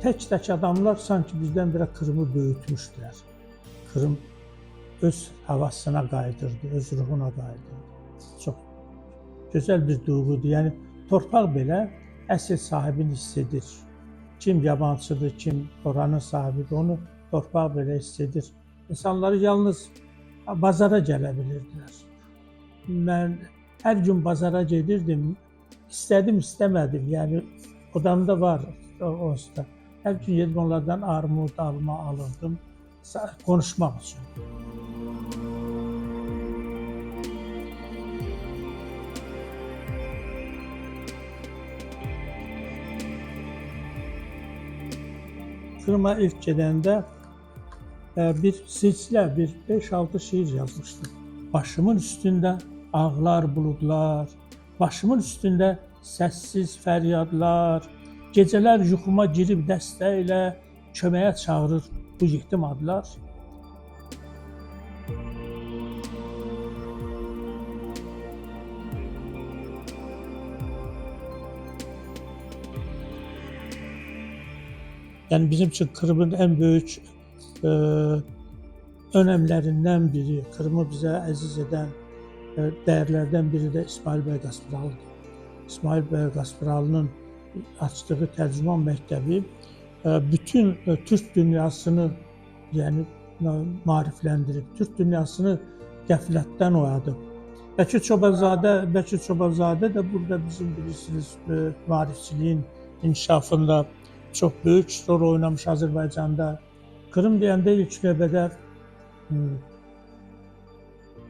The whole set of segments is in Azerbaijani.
Tək-tək adamlar sanki birdən-birə Krımı böyütmüşdülər. Krım öz havasına qayıdırdı, öz ruhuna qayıdırdı. Çox gözəl bir duyğudur. Yəni torpaq belə əsl sahibini hiss edir. Kim yabancıdır, kim oranın sahibidir, onu torpaq belə hiss edir. İnsanları yalnız bazara gələ bilirdilər. Mən hər gün bazara gedirdim. İstədim, istəmədim. Yəni odamda var onsuz da. Hər gün gedib onlardan armud, alma alırdım konuşmaq üçün. Krıma ilk gedəndə bir silsilə, bir 5-6 şiir yazmışdım. Başımın üstündə ağlar buludlar, başımın üstündə səssiz fəryadlar, gecələr yuxuma girib dəstə ilə köməyə çağırır bu yetim adlar. Yəni bizim üçün Krımın ən böyük önəmlərindən biri, Krımı bizə əziz edən dəyərlərdən biri də İsmail bəy Gaspıralıdır. İsmail bəy Gaspıralının açdığı Tərcüman məktəbi bütün Türk dünyasını yəni maarifləndirib, Türk dünyasını qəflətdən oyadıb. Bəkir Çobanzadə də burada bizim bilirsiniz maarifçiliyin inkişafında çox böyük rol oynamış Azərbaycanda. Krım deyəndə ilk növbədə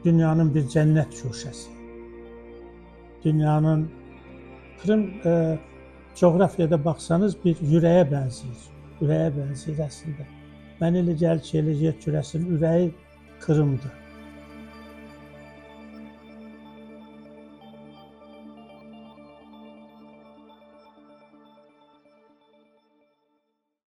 dünyanın bir cənnət guşəsi. Dünyanın Krım coğrafiyada baxsanız bir ürəyə bənzəyir. Ürəyə bənzəyir əslində. Mən elə gəlir ki, elə yer kürəsinin ürəyi Krımdır.